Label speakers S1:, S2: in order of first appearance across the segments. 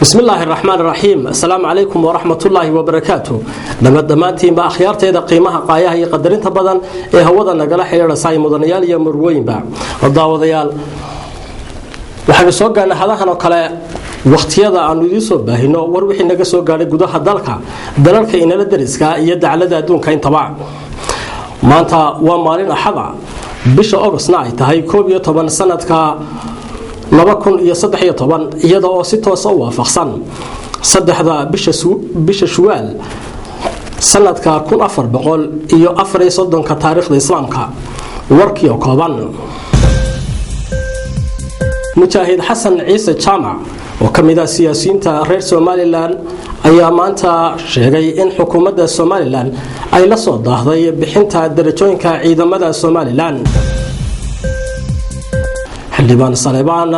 S1: Bismillaahi raxmaan raxiim. Assalaamu calaykum waraxmatullaahi wabarakaatu. Dhammaantiinba akhyaarteeda qiimaha, qaayaha iyo qadarinta badan ee hawada nagala xidhiidhasaay, mudanayaal iyo marwooyinba, daawadayaal, waxaanu soo gaarnay hadahan oo kale wakhtiyada aanu idiin soo baahino war wixii naga soo gaadhay gudaha dalka, dalalka inala dariska iyo daclada adduunka intaba. Maanta waa maalin Axada, bisha Ogosna ay tahay 11 sanadka 2013, iyada oo si toosa u waafaqsan 3-da bisha Shuwaal sanadka 1434-ka taariikhda Islaamka. Warkii oo kooban. Mujaahid Xasan Ciise Jaamac oo ka mid ah siyaasiyiinta reer Somalilan ayaa maanta sheegay in xukuumadda Somalilan ay la soo daahday bixinta darajooyinka ciidamada Somalilan. Xildhibaan Saleebaan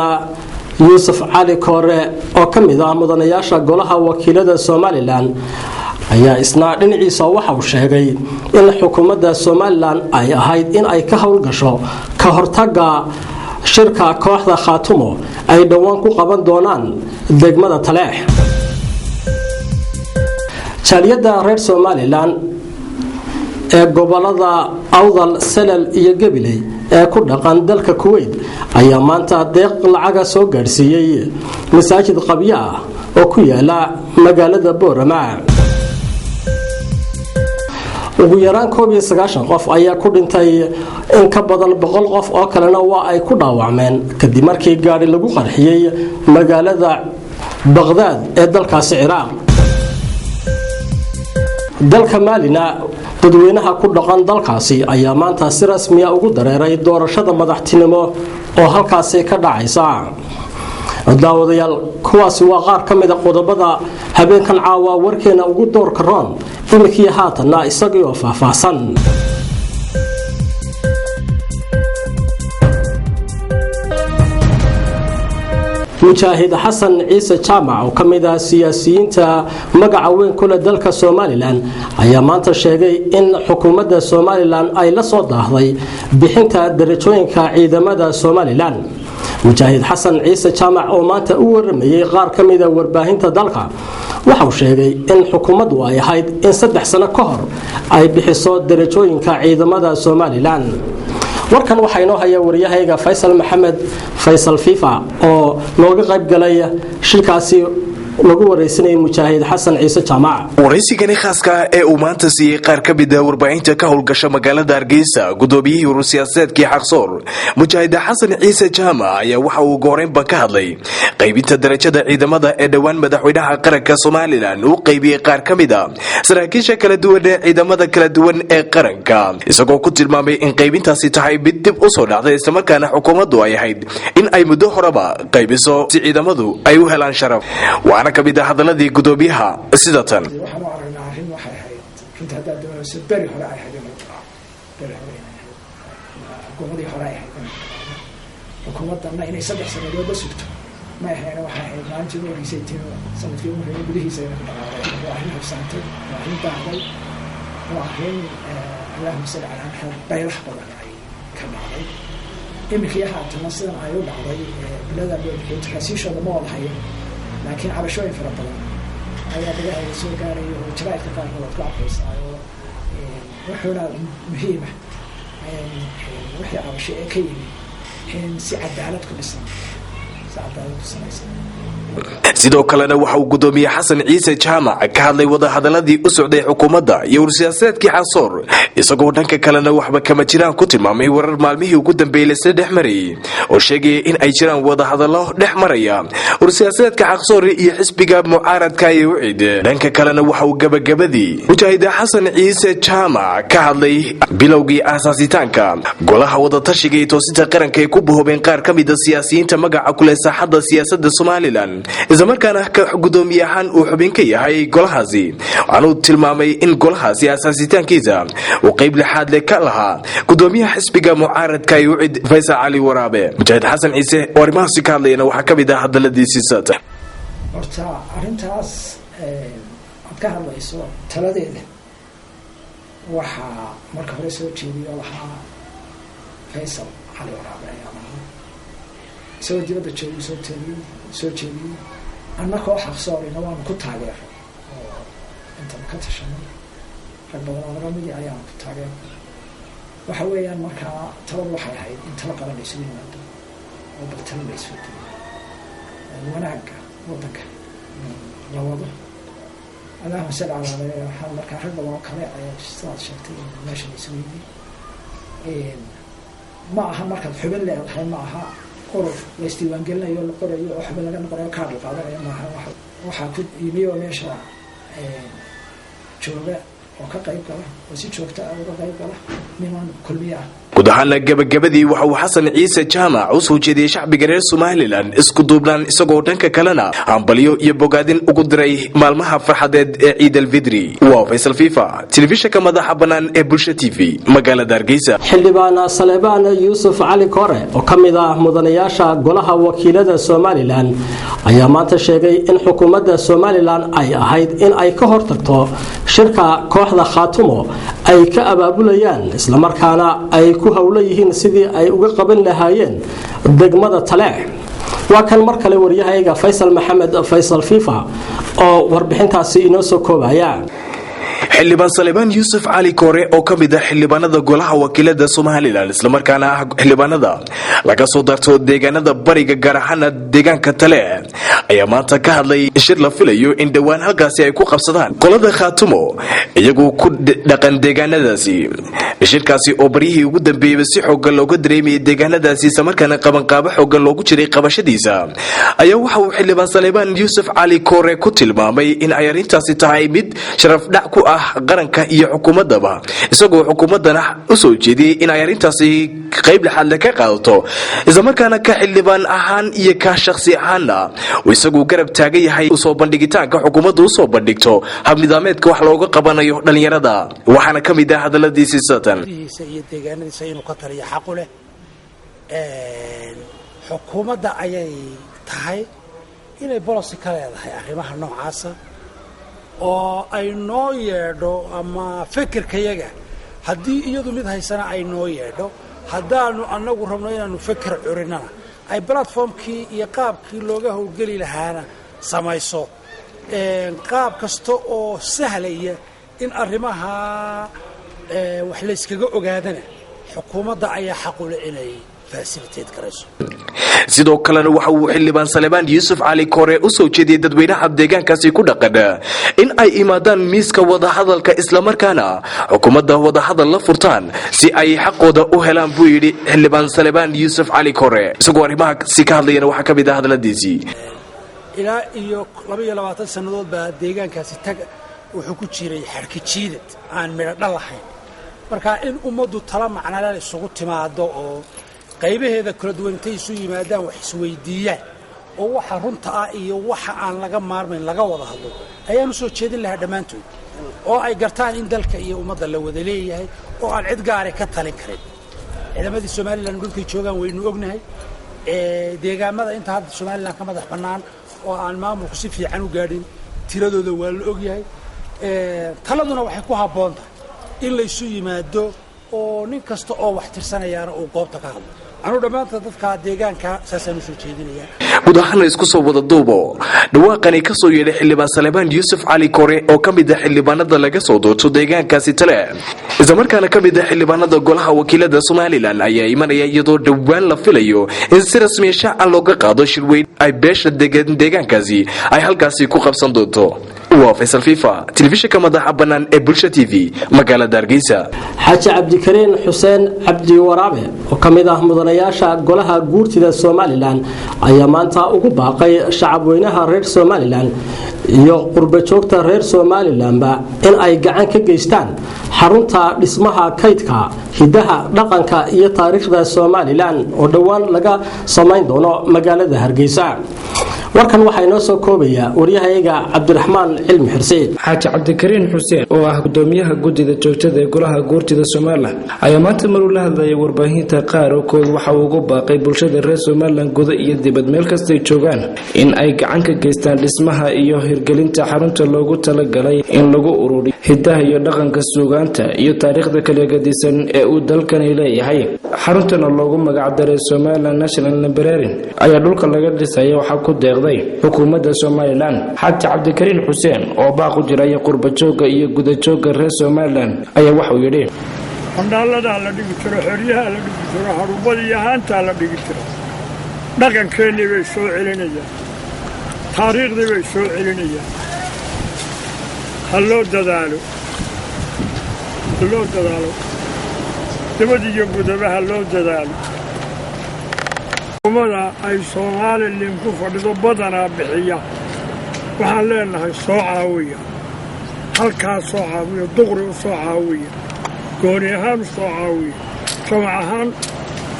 S1: Yuusuf Cali Koore oo ka mid ah mudanayaasha golaha wakiilada Somalilan ayaa isna dhinaciisa waxa uu sheegay in xukuumadda Somalilan ay ahayd in ay ka howlgasho ka hortaga shirka kooxda Khaatumo ay dhowaan ku qaban doonaan degmada Taleex. Jaaliyadda reer Somalilan ee gobolada Awdal, Salal iyo Gabiley ee ku dhaqan dalka Kuweyt ayaa maanta deeq lacaga soo gaadhsiiyey masaajid qabyo ah oo ku yaala magaalada Boorama. Ugu yaraan 91 qof ayaa ku dhintay, in ka badan 100 qof oo kalena waa ay ku dhaawacmeen kadib markii gaadhi lagu qarxiyey magaalada Baqhdaad ee dalkaasi Ciraaq. Dalka Maalina, dadweynaha ku dhaqan dalkaasi ayaa maanta si rasmiya ugu dareeray doorashada madaxtinimo oo halkaasi ka dhacaysa. Daawadayaal, kuwaasi waa qaar ka mida qodobada habeenkan caawa warkeena ugu doorka roon. Iminkii haatanna isagii oo faahfaahsan. Mujaahid Xasan Ciise Jaamac oo ka mid ah siyaasiyiinta magaca weyn kule dalka Somalilan ayaa maanta sheegay in xukuumadda Somalilan ay la soo daahday bixinta darajooyinka ciidamada Somalilan. Mujaahid Xasan Ciise Jaamac oo maanta u waramayey qaar ka mida warbaahinta dalka waxauu sheegay in xukuumaddu ay ahayd in 3 sano ka hor ay bixiso darajooyinka ciidamada Somalilan. Warkan waxaa inoo haya wariyahayga Faysal Maxamed, Faysal Fifa, oo nooga qayb galay shirkaasi lagu wareysanayay mujaahid Xasan Ciise Jaamac.
S2: Waraysigani khaaska ah ee uu maanta siiyey qaar ka mid ah warbaahinta ka howlgasha magaalada Hargeysa gudoomiyihii urur-siyaasadeedkii Xaqsoor, mujaahida Xasan Ciise Jaamac, ayaa waxa uu goreynba ka hadlay qaybinta darajada ciidamada ee dhowaan madaxweynaha qaranka Somalilan uu qaybiyey qaar ka mid a saraakiisha kala duwan ee ciidamada kala duwan ee qaranka, isagoo ku tilmaamay in qaybintaasi tahay mid dib u soo dhacday, islamarkaana xukuumaddu ay ahayd in ay muddo horeba qaybiso si ciidamadu ay u helaan sharaf. Waxaana ka mid ah hadaladii gudoomiyaha sida tan.
S3: Waxaan u aragnaa arrin waxay ahayd runta haddaad doonayso beri hore ay ahayd inay dhaqaaqo, beri hore inay ahayd, xukuumadii hore ay ahayd inay dhaqaaqo. Xukuumaddanna inay 3 sanadood la sugto ma ahayn. Waxay ahayd maalintii ugu horreysay timi, sanadkii ugu horreeyay gudihiisa inay ku dhaqaaqday. Waa arrin habsaantay, waa arrin daahday, waa arrin, allahuma salli calaa Maxamed, baylah badan ay ka dhacday. Iminkii haatana sidan ay u dhacday bilada loo bixiyay tafaasiishooda ma wada hayo, laakiin cabashooyin fara badan ayaa dhagahayga soo gaaraya oo jaraa'idka qaarkood aad ku arkaysaa, oo wuxuuna muhiima wixii cabasho ee ka yimi in si cadaalad ku dhisan, si cadaalad ku samaysan.
S2: Sidoo kalena waxa uu gudoomiye Xasan Ciise Jaamac ka hadlay wadahadaladii u socday xukuumadda iyo ursiyaasadeedkii Xaqsoor, isagoo dhanka kalena waxba kama jiraan ku tilmaamay warar maalmihii ugu dambeeyey laisla dhex marayay oo sheegaya in ay jiraan wadahadallo dhex maraya ursiyaasadeedka Xaqsoor iyo xisbiga mucaaradka ee UCID. Dhanka kalena waxa uu gabagabadii mujaahida Xasan Ciise Jaamac ka hadlay bilowgii aasaasitaanka golaha wadatashiga iyo toosinta qaranka ay ku bahoobeen qaar ka mida siyaasiyiinta magaca kuleh saaxadda siyaasadda Somalilan, islamarkaana ka gudoomiye ahaan uu xubin ka yahay golahaasi. Waxaanuu tilmaamay in golahaasi aasaasitaankiisa uu qayb lixaad leh ka lahaa gudoomiyaha xisbiga mucaaradka ee UCID, Faysal Cali Waraabe. Mujaahid Xasan Ciise oo arrimahaasi ka hadlayana waxaa ka mid ah hadaladiisii sata.
S3: Horta arrintaas aad ka hadlayso taladeeda waxaa marka hore soo jeediyo lahaa Faysal Cali Waraabe ayaa lahaa, isagoo dibadda joogay soo jeediyey. Annakoo Xaqsoorina waanu ku taageeray oo intanu ka tashanay, rag badan oo naga midi ayaanu ku taageeray. Waxa weeyaan, markaa taladu waxay ahayd in talo qaran la isugu yimaado oo bal talo la isweydiiyo, wanaagga waddanka la wado. Allahuma salli calaa waxaan markaa rag badan oo kale ayaa, sidaad sheegtay, meesha la isugu yimi. Ma aha markaad xubin leedahay, ma aha urur la isdiiwaangelinayo, la qorayo oo xubin laga noqonayo, kaadh la qaadanayo maaha. Waxaa ku yimi oo meesha jooga oo ka qayb gala oo si joogta ah uga qayb gala niman Kulmiye ah.
S2: Guud ahaana gabagabadii waxa uu Xasan Ciise Jaamac u soo jeediyey shacbiga reer Somalilan isku duubnaan, isagoo dhanka kalena hambalyo iyo bogaadin ugu diray maalmaha farxadeed ee Ciid Alfidri. Waa Faysal Fifa, telefishinka madaxa bannaan ee Bulsha TV, magaalada Hargeysa.
S1: Xildhibaan Saleebaan Yuusuf Cali Kore oo ka mid ah mudanayaasha golaha wakiilada Somalilan ayaa maanta sheegay in xukuumadda Somalilan ay ahayd in ay ka hortagto shirka kooxda Khaatumo ay ka abaabulayaan, islamarkaana ay ku howlo yihiin sidii ay uga qaban lahaayeen degmada Taleex. Waa kan mar kale waryahayga Faysal Maxamed, Faysal Fifa, oo warbixintaasi inoo soo koobaya.
S2: Xildhibaan Salebaan Yuusuf Cali Koore oo ka mid ah xildhibaanada golaha wakiilada Somalilan, islamarkaana ah xildhibaanada laga soo darto deegaanada bariga, gaar ahaana deegaanka Tale, ayaa maanta ka hadlay shir la filayo in dhowaan halkaasi ay ku qabsadaan qolada Khaatumo iyagoo ku dhaqan deegaanadaasi. Shirkaasi oo baryihii ugu dambeeyeyba si xoogan looga dareemayay deegaanadaasi, islamarkaana qabanqaabo xoogan loogu jiray qabashadiisa, ayaa waxa uu xildhibaan Salebaan Yuusuf Cali Koore ku tilmaamay in ay arrintaasi tahay mid sharafdhac ku ah qaranka iyo xukuumadaba, isagoo xukuumadana u soo jeediyey in ay arrintaasi qayb lixaadle ka qaadato, islamarkaana ka xildhibaan ahaan iyo ka shakhsi ahaanna uu isagu garab taagan yahay usoo bandhigitaanka xukuumadda usoo bandhigto hab nidaameedka wax looga qabanayo dhallinyarada. Waxaana ka mid ah hadaladiisii satan:
S4: Iyo deegaanadiisa inuu ka taliyo xaqu leh xukuumadda ayay tahay inay policy ka leedahay arrimaha noocaasa oo ay noo yeedho, ama fekerkayaga haddii iyadu mid haysana ay noo yeedho, haddaanu annagu rabno inaanu feker curinana ay platformkii iyo qaabkii looga howlgeli lahaana samayso, qaab kasta oo sahlaya in arrimaha wax layskaga ogaadana xukuumadda ayaa xaqule inay facilitate garayso.
S2: Sidoo kalena waxa uu xildhibaan Salebaan Yuusuf Cali Koore u soo jeediyey dadweynaha deegaankaasi ku dhaqan in ay imaadaan miiska wadahadalka, islamarkaana xukuumadda wadahadal la furtaan si ay xaqooda u helaan, buu yidhi xildhibaan Salebaan Yuusuf Cali Koore. Isagoo arrimahaasi ka hadlayana waxaa ka mid ah hadaladiisii:
S4: Ilaa iyo 22 sannadood baa deegaankaasi tag wuxuu ku jiray xarki jiidad aan midho dhal lahayn. Marka in ummaddu tala macnaleel isugu timaado oo qaybaheeda kala duwan intay isu yimaadaan, wax isweydiiyaan oo waxa runta ah iyo waxa aan laga maarmayn laga wada hadlo ayaan u soo jeedin lahaa dhammaantood, oo ay gartaan in dalka iyo ummadda la wada leeyahay oo aan cid gaare ka talin karin. Ciidamadii Somalilan dhulkay joogaan waynu ognahay. Deegaamada inta hadda Somalilan ka madax bannaan oo aan maamulku si fiican u gaadhin tiradooda waa la ogyahay. Taladuna waxay ku habboon tahay in laysu yimaado oo nin kasta oo wax tirsanayaana uu goobta ka hadlo. Anuu dhammaanta dadka deegaanka saasaan usoo jeedinayaa.
S2: Guud ahaana isku soo wada duubo, dhawaaqani ka soo yeedhay xildhibaan Salebaan Yuusuf Cali Kore oo ka mid ah xildhibaanada laga soo doorto deegaankaasi Tale, islamarkaana ka mid ah xildhibaanada golaha wakiilada Somalilan, ayaa imanaya iyadoo dhowaan la filayo in si rasmiya shaaca looga qaado shirweyn ay beesha degan deegaankaasi ay halkaasi ku qabsan doonto. Waa Faysal Fifa, telefishinka madaxa bannaan ee Bulsha TV, magaalada Hargeysa.
S1: Xaaji Cabdikariin Xuseen Cabdi Waraabe oo ka mid ah mudanayaasha golaha guurtida Somalilan ayaa maanta ugu baaqay shacabweynaha reer Somalilan iyo qurbajoogta reer Somalilanba in ay gacan ka geystaan xarunta dhismaha kaydka hidaha, dhaqanka iyo taariikhda Somalilan oo dhowaan laga samayn doono magaalada Hargeysa. Warkan waxaa inoo soo koobaya waryahayaga Cabdiraxmaan Cilmi Xirsi.
S5: Xaaji Cabdikariin Xuseen oo ah gudoomiyaha guddida joogtada ee golaha guurtida Somalilan ayaa maanta maruu la hadlayay warbaahinta qaarkood waxa uu ugu baaqay bulshada reer Somalilan guda iyo dibad meel kastay joogaan in ay gacan ka geystaan dhismaha iyo hirgelinta xarunta loogu talagalay in lagu ururiyo hidaha iyo dhaqanka, suugaanta iyo taariikhda kala gedisan ee uu dalkani leeyahay. Xaruntana loogu magacdaray Somalilan National Library ayaa dhulka laga dhisaya waxaa ku deeqday deeqday xukuumadda Somalilan. Xaaji Cabdikariin Xuseen oo baaq u diraya qurbajoogga iyo gudajoogga reer Somalilan ayaa waxauu yidhi:
S6: Qandhaaladaa la dhigi jiro, xeryahaa la dhigi jiro, harubada iyo haantaa la dhigi jiro. Dhaqankeennii bay soo celinayaan, taariikhdii bay soo celinayaan. Ha loo dadaalo, ha loo dadaalo, dibad iyo gudaba ha loo dadaalo. Xukuumada ay Somalilan ku fadhido badanaa bixiya. Waxaan leenahay, soo caawiya halkaa, soo caawiya, duqri u soo caawiya, gooni ahaan u soo caawiya, jamac ahaan.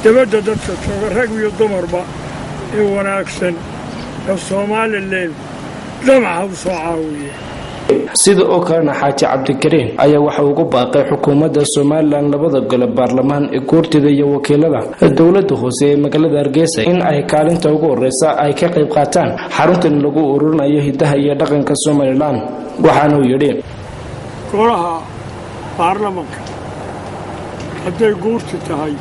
S6: Dibadda dadka jooga, rag iyo dumarba, ee wanaagsan ee Somalilan, jamaca u soo caawiya.
S5: Sida oo kalena Xaaji Cabdikariin ayaa waxa ugu baaqay xukuumadda Somalilan, labada gole baarlamaan ee guurtida iyo wakiilada, dowladda hoose ee magaalada Hargeysa in ay kaalinta ugu horeysa ay ka qayb qaataan xaruntan lagu ururinayo hidaha iyo dhaqanka Somalilan. Waxaanuu yidhi:
S6: Golaha baarlamanka, hadday guurti tahay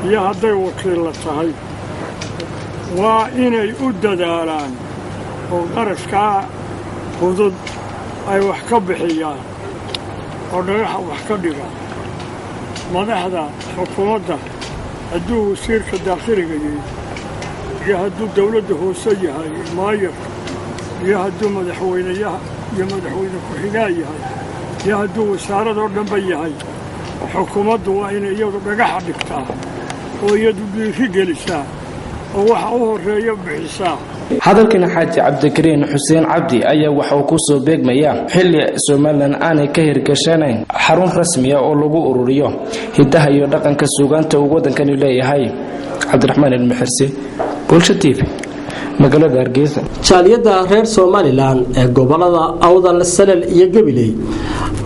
S6: iyo hadday wakiilla tahay, waa inay u dadaalaan oo qarashkaa fudud ay wax ka bixiyaan oo dhagaxa wax ka dhigaan. Madaxda xukuumadda, hadduu wasiirka daakhiliga yahay iyo hadduu dawladda hoose yahay maayarka iyo hadduu madaxweyneyaha iyo madaxweyne ku-xigaa yahay iyo hadduu wasaaradoo dhanba yahay, xukuumaddu waa inay iyadu dhagaxa dhigtaa oo iyadu dhiiri gelisaa oo waxa u horreeya bixisaa.
S5: Hadalkan Xaaji Cabdikariin Xuseen Cabdi ayaa waxa uu kusoo beegmayaa xilli Somalilan aanay ka hirgashanayn xarun rasmiya oo lagu ururiyo hidaha iyo dhaqanka suugaanta uu waddankani leeyahay. Cabdiraxmaan Ilmaxirsi, Bulsho TV, magaalada Hargeysa.
S1: Jaaliyadda reer Somalilan ee gobolada Awdal, Salel iyo Gabiley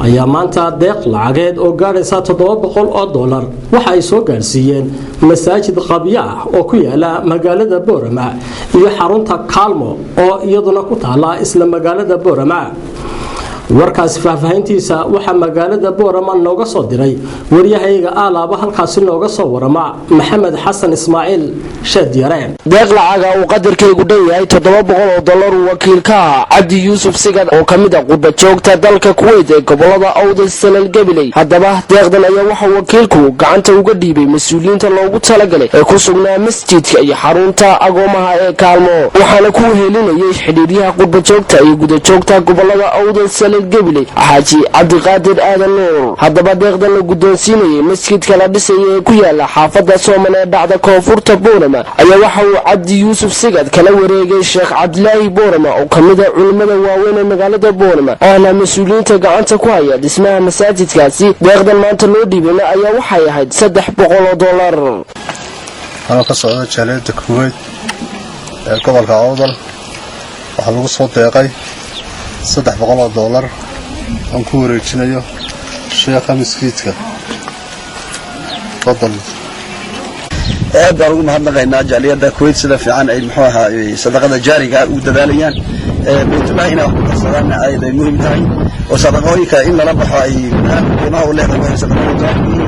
S1: ayaa maanta deeq lacageed oo gaadhaysa $700 waxa ay soo gaadhsiiyeen masaajid qabyo ah oo ku yaala magaalada Boorama iyo xarunta Kaalmo oo iyaduna ku taala isla magaalada Boorama. Warkaasi faahfaahintiisa waxaa magaalada Boorama nooga soo diray waryahayga aalaaba halkaasi nooga soo warama, Maxamed Xasan Ismaaciil Sheedyare.
S7: Deeq lacaga uu qadarkaygu dhan yahay $700 uu wakiil ka ahaa Cabdi Yuusuf Sigad oo ka mid ah qurba joogta dalka Kuweyt ee gobolada Awdal, Salal, Gabiley. Haddaba deeqdan ayaa waxaa wakiilku gacanta uga dhiibay mas-uuliyiinta loogu talagalay ee ku sugnaa masjidka iyo xarunta agoomaha ee Kaalmo, waxaana ku wehelinayay xidhiiryaha qurba joogta iyo gudajoogta gobolada Awdal, Salal, Gabiley, Xaaji Cabdiqaadir Aadan Nuur. Haddaba deeqdan la guddoonsiinayay masjidka la dhisaya ee ku yaala xaafadda Sooman ee dhacda koonfurta Boorama ayaa waxa uu Cabdi Yuusuf Sigad kala wareegay Sheekh Cabdilaahi Boorama oo ka mid a culimmada waaweyn ee magaalada Boorama, ahna mas-uuliyiinta gacanta ku haya dhismaha masaajidkaasi. Deeqdan maanta loo dhiibayna ayaa waxay ahayd $300.
S8: Anoo ka socda jaaliyadda Kuweyt ee gobolka Awdal, waxaa lagu soo deeqay $300 aan ku wareejinayo sheekha maskiidka fadal.
S9: Aad baan ugu mahadnaqaynaa jaaliyadda Kuwait sida fiican ay, muxuu ahaa, sadaqada jaariga ugu dadaalayaan. Baytullahi inay wax ku darsadaanna aad ay muhiim tahay, oo sadaqooyinka in lala baxo ay aad qiimaha u leedahay. Sadaqada jaariga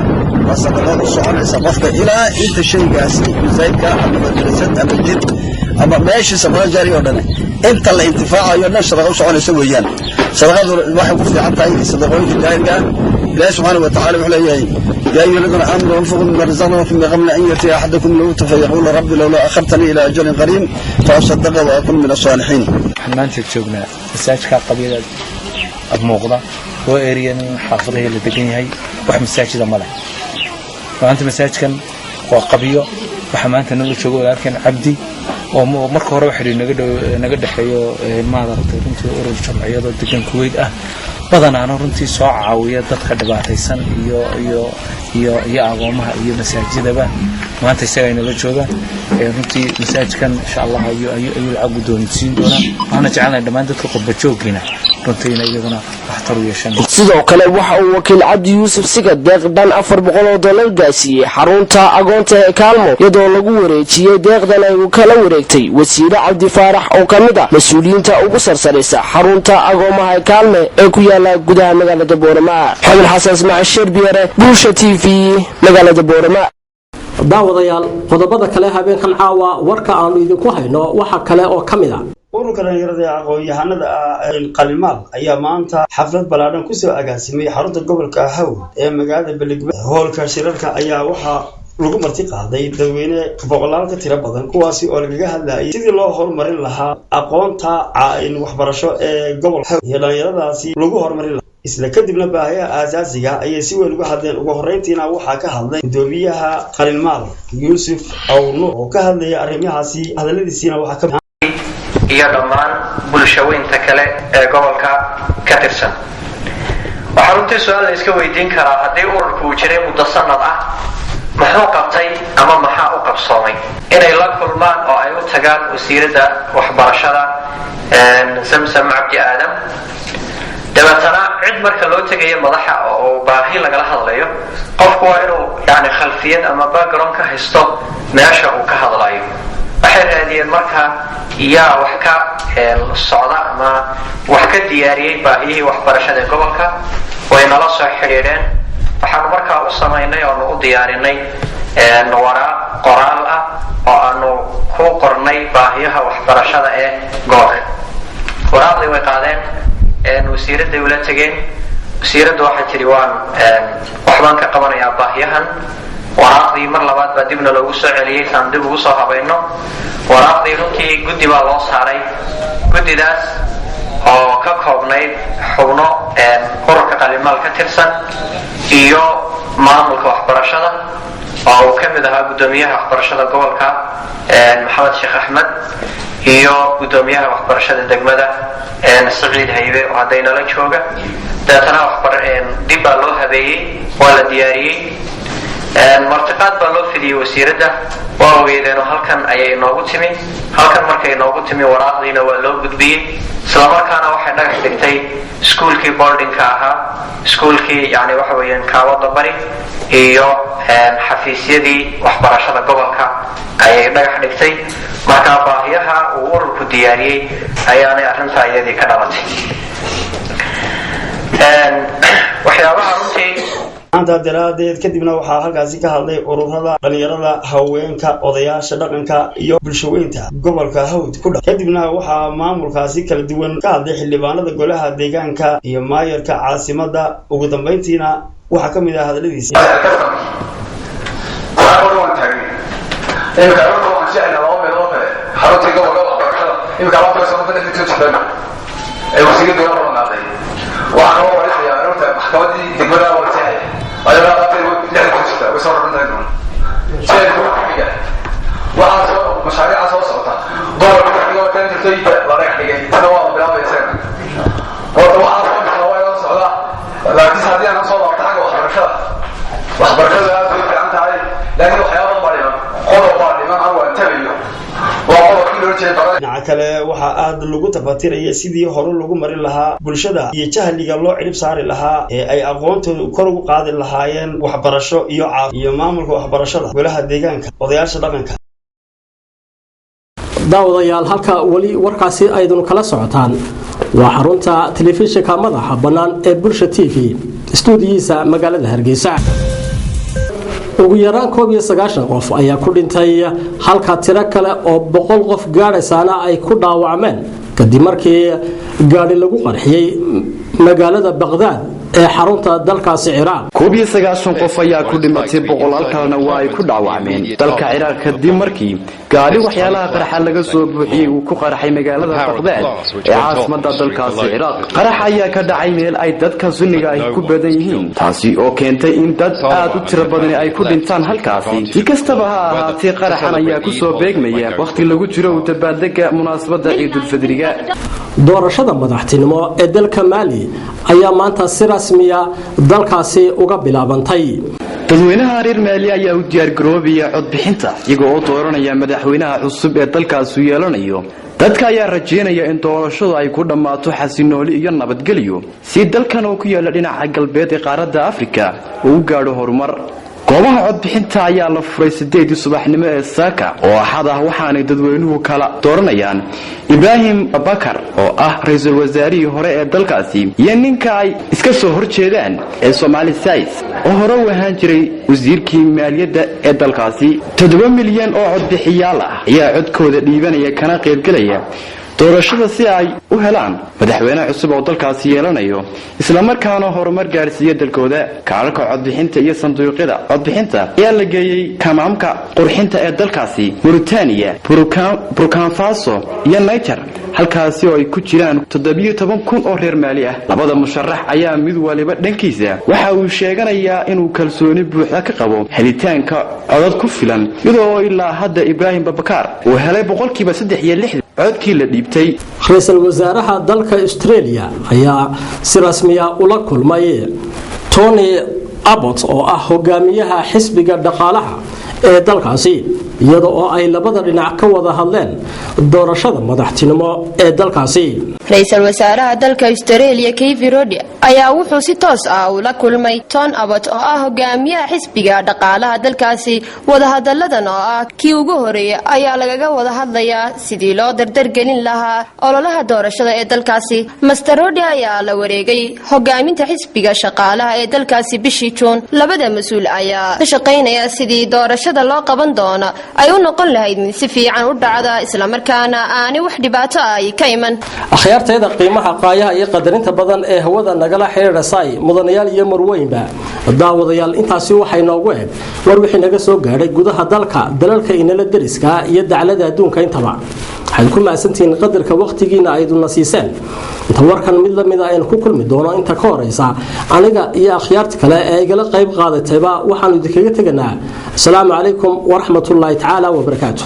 S9: waa sadaqo u soconaysa qofka ilaa inta shaygaasi, masaajidka ama madrasad ama jid ama meeshii sadaqada jaariga oo dhan, inta la intifaacayo dhan sadaqa u soconaysa weeyaan. Sadaqadu waxay ku fiican tahay sadaqooyinka jaariga ah. Ilaahi subxaanahu watacala wuxuu leeyahay: يا أيها الذين آمنوا أنفقوا مما رزقناكم من قبل أن يأتي أحدكم الموت فيقول رب لولا أخرتني إلى أجل قريب فأصدق وأكون من الصالحين.
S10: Waxaan maanta joognaa masaajidka qabyada muuqda oo eriyan xaafadahii la degan yahay, wax masaajida ma leh. Maanta masaajidkan waa qabyo. Waxaa maanta nala joogo walaalkan Cabdi oo marka hore xidhiir naga dhow naga dhexeeyo, maaragtay, runtii urur jamciyado degan Kuwait ah, badanaana runtii soo caawiya dadka dhibaataysan iyo agoomaha iyo masaajidaba. Maanta isagaa inala jooga. Runtii masaajidkan insha Allah ayuu lacag guddoonsiin doonaa. Waxaana jecelnahay dhammaan dadka qurba jooggiina runtii inay iyaguna waxtar u yeeshaan.
S7: Sidoo kale waxa uu wakiil Cabdi Yuusuf Sigad deeq dhan $400 gaasiiyey xarunta agoonta ee Kaalmo, iyadoo lagu wareejiyey deeqdan ay kala wareegtay wasiire Cabdi Faarax oo ka mid ah mas-uuliyiinta ugu sarsaraysa xarunta agoomaha ee Kaalme ee ku yaala gudaha magaalada Boorama. Xamed Xasan Ismaaciil Sherbiyare, Bulsha TV, magaalada Boorama.
S1: Daawadayaal, qodobada kale habeenkan caawa warka aanu idinku hayno waxa kale oo ka mid a:
S11: Ururka dhalinyarada ee aqoon-yahanada ah Qalinmaal ayaa maanta xaflad ballaadhan kusoo agaasimay xarunta gobolka Hawd ee magaalada Beledweyne. Hoolka shirarka ayaa waxaa lagu marti qaaday dadweyne boqolaal ka tiro badan, kuwaasi oo lagaga hadlayay sidii loo horumarin lahaa aqoonta waxbarasho ee gobolka Hawd iyo dhalinyaradaasi lagu horumarin lahaa. Isla kadibna baahiyaha aasaasiga ayay si weyn uga hadleen. Ugu horreyntiina waxaa ka hadlay gudoomiyaha Qalinmaal, Yuusuf Awnuur, oo ka hadlaya arrimahaasi. Hadaladiisiina waxaa ka
S12: Iyo dhammaan bulshaweynta kale ee gobolka ka tirsan, waxaa runtii su-aal la iska weydiin karaa: haddii ururku uu jiray muddo sanad ah, muxuu qabtay ama maxaa u qabsoomay? Inay la kulmaan oo ay u tagaan wasiiradda waxbarashada, Samsam Cabdi Aadam. Dabeetana cid marka loo tegayo madaxa oo baahi lagala hadlayo, qofku waa inuu yani khalfiyad ama background ka haysto meesha uu ka hadlayo. Waxay raadiyeen marka yaa wax ka socda ama wax ka diyaariyey baahiyihii waxbarashada ee gobolka. Way nala soo xidhiidheen. Waxaanu markaa u samaynay oonu u diyaarinay waraaq qoraal ah oo aanu ku qornay baahiyaha waxbarashada ee gobolka. Waraaqdii way qaadeen, wasiiradday ula tegeen. Wasiiraddu waxay tidhi: "Waan waxbaan ka qabanayaa baahiyahan." Waraaqdii mar labaad baa dibna loogu soo celiyey saan dib ugu soo habayno. Waraaqdii runtii guddi baa loo saaray, guddidaas oo ka koobnayd xubno ururka Qalinmaal ka tirsan iyo maamulka waxbarashada, oo uu ka mid ahaa guddoomiyaha waxbarashada gobolka, Maxamed Sheekh Axmed, iyo guddoomiyaha waxbarashada degmada, Saciid Haybe, oo haddaynala jooga. Dabeetana dib baa loo habeeyey, waa la diyaariyey, martiqaad baa loo fidiyey wasiiradda. Waa ogeydeenoo halkan ayay inoogu timi. Halkan markay inoogu timi, waraaqdiina waa loo gudbiyey. Islamarkaana waxay dhagax dhigtay iskuulkii boardingka ahaa, iskuulkii yani waxa weeyaan Kaawada Bari, iyo xafiisyadii waxbarashada gobolka ayay dhagax dhigtay. Markaa baahiyaha uu ururku diyaariyey ayaanay arrintaa iyadii ka dhalatay. Waxyaabaha runtii
S11: Maanta daraadeed kadibna waxaa halkaasi ka hadlay ururada dhalinyarada, haweenka, odayaasha dhaqanka iyo bulshaweynta gobolka Hawd ku dha. Kadibna waxaa maamulkaasi kala duwan ka hadlay xildhibaanada golaha deegaanka iyo maayarka caasimada. Ugu dambeyntiina waxaa ka mid ah hadaladiisi:
S13: Imika waxaan jeclaa laba meelood kale, xaruntii gobolka waxbarashada imika 2 sano ka ee wasiiradda waa ballanqaaday. Waxaa kaloo warisaya aroorta maxkamadii degmada waa jeexay, ayadoo alaabtay 60 ku jirta, way soo rarnay doon jeelka ku xiga. Waxaa soo mashaariica soo socota gobolka ku kan jirtay la dhagax dhigay, isna waa la bilaabaya isagana. Horta waxaa soo dhisna waa inoo socda, laakiinse haddii aan soo laabto xagga waxbarashada, waxbarashada aad bay fiican tahay, laakiin waxyaaba baa dhiman, qodob baa dhiman aan waan tabayo, waa qodobkii loo jeeda.
S11: Dhinaca kale, waxaa aada lagu tafatiraya sidii hore lagu marin lahaa bulshada iyo jahliga loo cidhib saari lahaa ee ay aqoontooda kor ugu qaadi lahaayeen waxbarasho iyo caaf iyo maamulka waxbarashada, golaha deegaanka, odayaasha dhaqanka.
S1: Daawadayaal, halka weli warkaasi aydun kala socotaan waa xarunta telefishinka madaxa bannaan ee Bulsha TV, istuudiyihiisa magaalada Hargeysa. Ugu yaraan 91 qof ayaa ku dhintay, halka tiro kale oo 100 qof gaadhaysaana ay ku dhaawacmeen, kadib markii gaadhi lagu qarxiyey magaalada Baqdaad ee xarunta dalkaasi Ciraaq.
S14: 91 qof ayaa ku dhimatay, boqolaal kalena waa ay ku dhaawacmeen dalka Ciraaq, kadib markii gaadhi waxyaalaha qarxa laga soo buuxiyey uu ku qarxay magaalada Baqdaad ee caasimada dalkaasi Ciraaq. Qarax ayaa ka dhacay meel ay dadka Sunniga ahi ku badan yihiin, taasi oo keentay in dad aad u tiro badani ay ku dhintaan halkaasi. Si kastaba ha ahaatee, qaraxan ayaa ku soo beegmaya wakhti lagu jiro u dabaaldega munaasabada Ciidulfidriga.
S1: Doorashada madaxtinimo ee dalka Maali ayaa maanta si rasmiya dalkaasi uga bilaabantay.
S14: Dadweynaha reer Maali ayaa u diyaargaroobaya codbixinta, iyaga oo dooranaya madaxweynaha cusub ee dalkaasu yeelanayo. Dadka ayaa rajaynaya in doorashadu ay ku dhammaato xasinooli iyo nabadgelyo, si dalkan oo ku yaala dhinaca galbeed ee qaaradda Afrika uu u gaadho horumar. Goobaha codbixinta ayaa la furay 8-dii subaxnimo ee saaka oo Axad ah, waxaanay dadweynuhu kala dooranayaan Ibraahim Bakar oo ah ra-iisul wasaarihii hore ee dalkaasi iyo ninka ay iska soo horjeedaan ee Somaali Sais oo hore u ahaan jiray wasiirkii maaliyadda ee dalkaasi. 7 milyan oo codbixiyaal ah ayaa codkooda dhiibanaya kana qaybgelaya doorashada si ay u helaan madaxweyne cusub oo dalkaasi yeelanayo, islamarkaana horumar gaadhsiiya dalkooda. Kaararka codbixinta iyo sanduuqyada codbixinta ayaa la geeyey kamaamka qurxinta ee dalkaasi Mauritania, Burkina Faso iyo Niger, halkaasi oo ay ku jiraan 17,000 oo reer Maali ah. Labada musharax ayaa mid waliba dhankiisa waxa uu sheeganayaa inuu kalsooni buuxda ka qabo helitaanka codad ku filan, iyadoo ilaa hadda Ibraahim Babakar uu helay 63% codkii la dhiibtay.
S1: Ra-iisul wasaaraha dalka Australia ayaa si rasmiya ula kulmay Tony Abbott oo ah hogaamiyaha xisbiga dhaqaalaha ee dalkaasi, iyada oo ay labada dhinac ka wada hadleen doorashada madaxtinimo ee dalkaasi.
S15: Ra-iisul wasaaraha dalka Australia Kevin Rudd ayaa wuxuu si toos ah ula kulmay Tony Abbott oo ah hogaamiyaha xisbiga dhaqaalaha dalkaasi. Wadahadalladan oo ah kii ugu horeeyay ayaa lagaga wada hadlayaa sidii loo dardargelin lahaa ololaha doorashada ee dalkaasi. Mister Rudd ayaa la wareegay hogaaminta xisbiga shaqaalaha ee dalkaasi bishii Juun. Labada mas-uul ayaa ka shaqaynaya sidii doorashada loo qaban doono ay u noqon lahayd mid si fiican u dhacda, islamarkaana aanay wax dhibaato ah ay ka iman.
S1: Akhyaarteeda qiimaha, qaayaha iyo qadarinta badan ee hawada nagala xidhiidha say, mudanayaal iyo marweynba, daawadayaal, intaasi waxay noogu eg war wixii naga soo gaadhay gudaha dalka, dalalka inala deriska iyo daclada adduunka intaba. Waxaad ku mahadsantihiin qadarka wakhtigiina ayduna siiseen. Inta warkan mid la mida aynu ku kulmi doono, inta ka horeysa, aniga iyo akhyaarta kale ee igala qayb qaadatayba waxaanu idinkaga teganaa asalaamu calaykum waraxmatullaahi tacaala wabarakaatu.